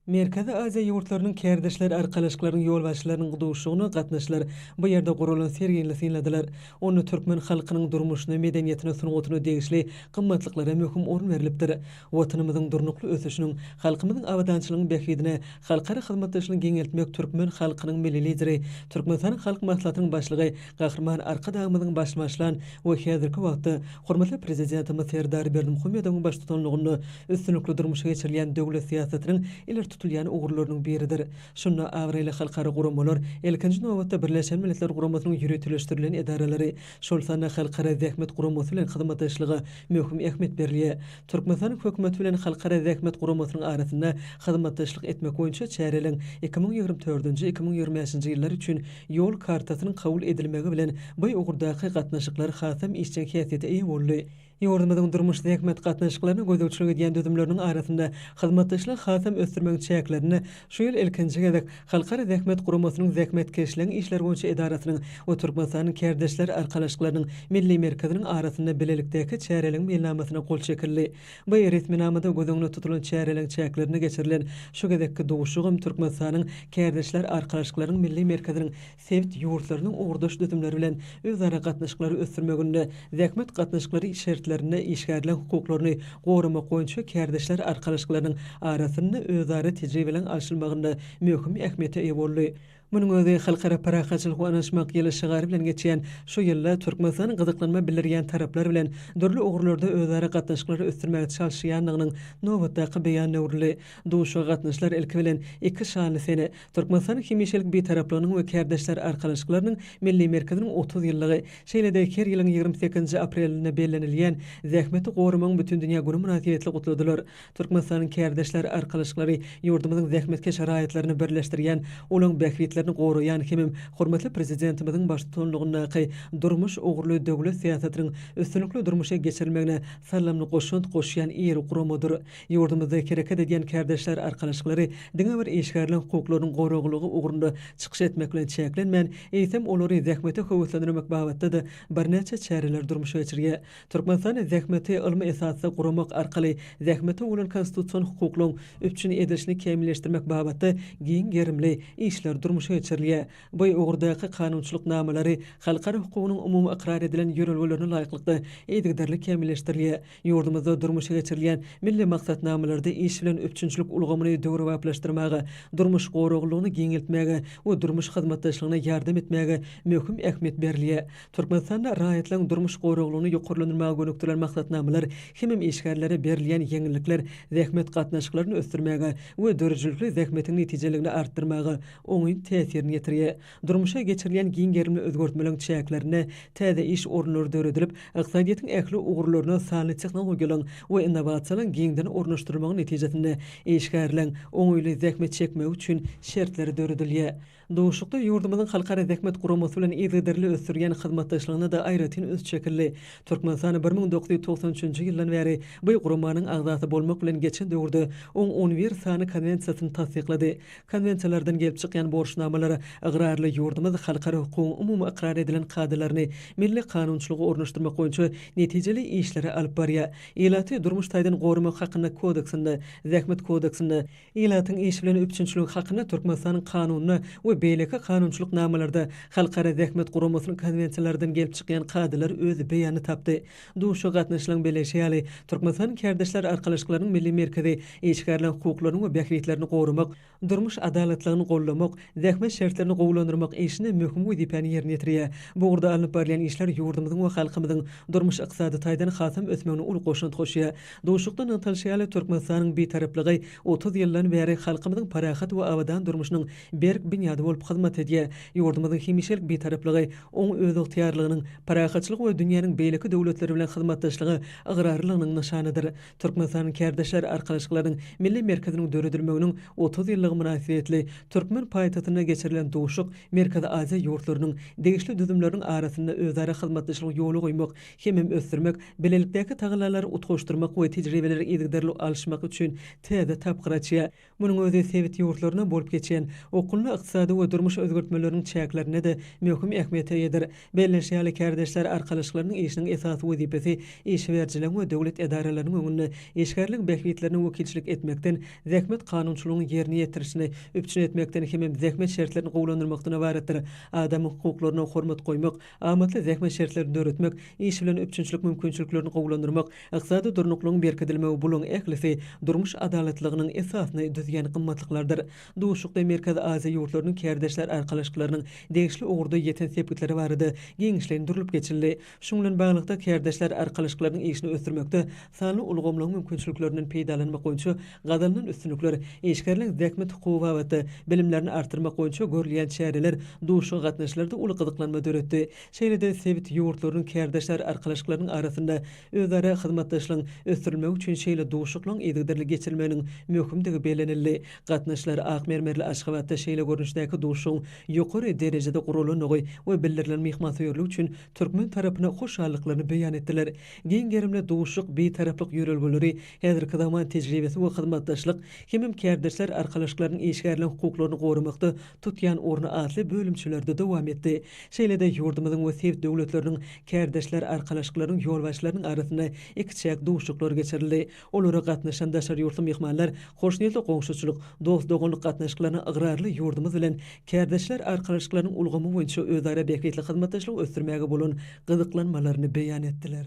Merkezi Aziýa ýurtlarynyň kärdeşler arkalaşyklarynyň ýolbaşçylarynyň duşuşygyna gatnaşylar. Bu ýerde guralan sergini synladylar. Onda türkmen halkynyň durmuşyna, medeniýetine, sungatyna degişli gymmatlyklara möhüm orun berlipdir. Watanymyzyň durnukly ösüşiniň, halkymyzyň abadançylygynyň bähbidine halkara hyzmatdaşlygyny giňeltmek türkmen halkynyň Milli Lideri, Türkmenistanyň Halk Maslahatynyň Başlygy Gahryman Arkadagymyzyň başyny başlan we häzirki wagtda hormatly Prezidentimiz Serdar Berdimuhamedowyň baştutanlygynda üstünlikli durmuşa geçirilýän döwlet syýasatynyň ileri tutulýan ugurlarynyň biridir. Şunda abraýly halkara guramalar, ilkinji nobatda, Birleşen Milletler Guramasynyň ýöriteleşdirilen edaralary, şol sanda Halkara Zähmet Guramasy bilen hyzmatdaşlyga möhüm ähmiýet berilýär. Türkmenistanyň Hökümeti bilen Halkara Zähmet Guramasynyň arasynda hyzmatdaşlyk etmek boýunça çäreleriň 2024-nji, 2025-nji ýyllar üçin Ýol kartasynyň kabul edilmegi bilen bu ugurdaky gatnaşyklar hasam işjeň häsiýete eýe boldy. Ýurdumyzyň durmuş-zähmet gatnaşyklaryna gözegçilik edýän düzümleriniň arasynda hyzmatdaşlygy hasam ösdürmegiň çäklerinde şu ýyl ilkinji gezek Halkara zähmet guramasynyň Zähmetkeşligiň işleri boýunça edarasynyň we Türkmenistanyň Kärdeşler arkalaşyklarynyň Milli merkeziniň arasynda bilelikdäki çäreleriň meýilnamasyna gol çekildi. Bu resminamada göz öňünde tutulan çäreleriň çäklerinde geçirilen şu gezekki duşuşygam Türkmenistanyň Kärdeşler arkalaşyklarynyň Milli merkeziniň sebit ýurtlarynyň ugurdaş düzümleri bilen özara gatnaşyklary ösdürmeginde, zähmet gatnaşyklary şertlerinde işgärleň hukuklaryny goramak boýunça kärdeşler arkalaşyklarynyň arasynda özara tejribeleriň alşylmagynda möhüm ähmiýete eýe boldy. Munuň özi Halkara parahatçylyk we ynanyşmak ýyly şygary bilen geçýän şu ýylda Türkmenistanyň gyzyklanma bildirýän taraplar bilen dürli ugurlarda özara gatnaşyklary ösdürmäge çalyşýandygynyň nobatdaky beýanyna öwrüldi. Duşuşyga gatnaşyjylar ilki bilen iki şanly sene, Türkmenistanyň hemişelik Bitaraplygynyň we Kärdeşler arkalaşyklarynyň Milli merkeziniň 30 ýyllygy, şeýle-de her ýylyň 28-nji aprelinde bellenilýän Zähmeti goramagyň bütindünýä güni mynasybetli gutladylar. Türkmenistanyň Kärdeşler arkalaşyklary ýurdumyzyň zähmetkeş raýatlaryny birleşdirýän, olaryň bähbitlerini goraýan hemem hormatly Prezidentimiziň baştutanlygyndaky durmuş ugurly döwlet syýasatynyň üstünlikli durmuşa geçirilmegine saldamly goşant goşýan iri guramadyr. Ýurdumyzda hereket edýän kärdeşler arkalaşyklary diňe bir işgärleň hukuklarynyň goraglylygy ugrunda çykyş etmek bilen çäklenmän, eýsem, olary zähmete höweslendirmek babatda-da birnäçe çäreleri durmuşa geçirýär. Türkmenistan zähmeti ylmy esasda guramak arkaly zähmete bolan konstitusion hukuklaryň üpjün edilişini kämilleşdirmek babatda giň gerimli işler durmuşa geçirilýär. Bu ugurdaky kanunçylyk namalary halkara hukugynyň umumy ykrar edilen ýörelgelerine laýyklykda yzygiderli kämilleşdirilýär. Ýurdumyzda durmuşa geçirilýän milli maksatnamalarda iş bilen üpjünçilik ulgamyny döwrebaplaşdyrmaga, durmuş goraglylygyny giňeltmäge we durmuş hyzmatdaşlygyna ýardam etmäge möhüm ähmiýet berilýär. Türkmenistanda raýatlaryň durmuş goraglylygyny ýokarlandyrmaga gönükdirilen maksatnamalar hemem işgärlere berilýän ýeňillikler zähmet gatnaşyklaryny ösdürmäge we döredijilikli zähmetiň netijeligini artdyrmaga oňyn täsirini ýetirýär. Durmuşa geçirilýän giň gerimli özgertmeleriň çäklerinde täze iş orunlary döredilip, ykdysadyýetiň ähli ugurlaryna sanly tehnologiýalaryň we innowasiýalaryň giňden ornaşdyrylmagy netijesinde işgärleň oňaýly zähmet çekmegi üçin şertler döredilýär. Duşuşykda ýurdumyzyň Halkara zähmet guramasy bilen yzygiderli ösdürýän hyzmatdaşlygyna-da aýratyn üns çekildi. Türkmenistan 1993-nji ýyldan bäri bu guramanyň agzasy bolmak bilen geçen döwürde oň on bir sany konwensiýasyny tassyklady. Konwensiýalardan gelip çykýan borçnamalara ygrarly ýurdumyz halkara hukugyň umumy ykrar edilen kadalaryny milli kanunçylyga ornaşdyrmak boýunça netijeli işleri alyp barýar. Ilaty durmuş taýdan goramak hakynda Kodeksinde, Zähmet kodeksinde, Ilatyň iş bilen üpjünçiligi hakynda Türkmenistanyň Kanunynda we beýleki kanunçylyk namalarda Halkara zähmet guramasynyň konwensiýalardan gelip çykýan kadalar öz beýanyny tapdy. Duşuşyga gatnaşyjylaryň belleýşi ýaly, Türkmenistanyň Kärdeşler arkalaşyklarynyň Milli merkezi işgärleriň hukuklaryny we bähbitlerini goramak, durmuş adalatlygyny goldamak, zähmet şertlerini gowulandyrmak işinde möhüm wezipäni ýerine ýetirýär. Bu ugurda alnyp barylýan işler ýurdumyzyň we halkymyzyň durmuş-ykdysady taýdan hasam ösmegine uly goşant goşýar. Duşuşykda nygtalyşy ýaly, Türkmenistanyň Bitaraplygy 30 ýyldan bäri halkymyzyň parahat we abadan durmuşynyň berk binýady bolup hyzmat edýär. Ýurdumyzyň hemişelik Bitaraplygy oň özygtyýarlygynyň, parahatçylyk we dünýäniň beýleki döwletleri bilen hyzmatdaşlyga ygrarlylygynyň nyşanydyr. Türkmenistanyň Kärdeşler arkalaşyklarynyň Milli merkeziniň döredilmeginiň 30 ýyllygy mynasybetli türkmen paýtagtynda. geçirilen duşuşyk Merkezi Aziýa ýurtlarynyň degişli düzümleriniň arasynda özara hyzmatdaşlygy ýola goýmak hemem ösdürmek, bilelikdäki tagallalary utgaşdyrmak we tejribeleri yzygiderli alyşmak üçin täze tapgyr açýar. Munuň özi sebit ýurtlarynda bolup geçýän okgunly ykdysady we durmuş özgertmeleriniň çäklerinde-de möhüm ähmiýete eýedir. Bellenişi ýaly, kärdeşler arkalaşyklarynyň işiniň esasy wezipesi iş berijileriň we döwlet edaralarynyň öňünde işgärleriň bähbitlerine wekilçilik etmekden, zähmet kanunçylygynyň ýerine ýetirilişini üpjün etmekden hemem zähmet şertlerini gowulandyrmakdan ybaratdyr. Adamyň hukuklaryna hormat goýmak, amatly zähmet şertlerini döretmek, iş bilen üpjünçilik mümkinçiliklerini gowulandyrmak, ykdysady durnuklygyň berkidilmegi bularyň ählisi durmuş adalatlylygynyň esasyny düzýän gymmatlyklardyr. Duşuşykda Merkezi Aziýa ýurtlarynyň kärdeşler arkalaşyklarynyň degişli ugurda ýeten sepgitleri barada giňişleýin durlup geçildi. Şunuň bilen baglylykda, kärdeşler arkalaşyklarynyň işini ösdürmekde sanly ulgamlaryň mümkinçiliklerinden peýdalanmak boýunça gazanylan üstünlikler, işgärleriň zähmet hukugy babatda bilimlerini artdyrmak boýunça görülýän çäreler duşuşyga gatnaşyjylarda uly gyzyklanma döretdi. Şeýle-de sebit ýurtlarynyň kärdeşler arkalaşyklarynyň arasynda özara hyzmatdaşlygyň ösdürilmegi üçin şeýle duşuşyklaryň yzygiderli geçirilmeginiň möhümdigi bellenildi. Gatnaşyjylar ak mermerli Aşgabatda şeýle görnüşdäki duşuşygyň ýokary derejede guralandygy we bildirilen myhmansöýerlik üçin türkmen tarapyna hoşallyklaryny beýan etdiler. Giň gerimli duşuşyk Bitaraplyk ýörelgeleri, häzirki zaman tejribesi we hyzmatdaşlyk hemem kärdeşler arkalaşyklarynyň işgärleriň hukuklaryny goramakda tutýan orny atly bölümçelerde dowam etdi. Şeýle-de ýurdumyzyň we sebit döwletleriniň kärdeşler arkalaşyklarynyň ýolbaşçylarynyň arasynda ikiçäk duşuşyklar geçirildi. Olara gatnaşan daşary ýurtly myhmanlar hoşniýetli goňşuçylyk, dost-doganlyk gatnaşyklaryna ygrarly ýurdumyz bilen kärdeşler arkalaşyklarynyň ulgamy boýunça özara bähbitli hyzmatdaşlygy ösdürmäge bolan gyzyklanmalaryny beýan etdiler.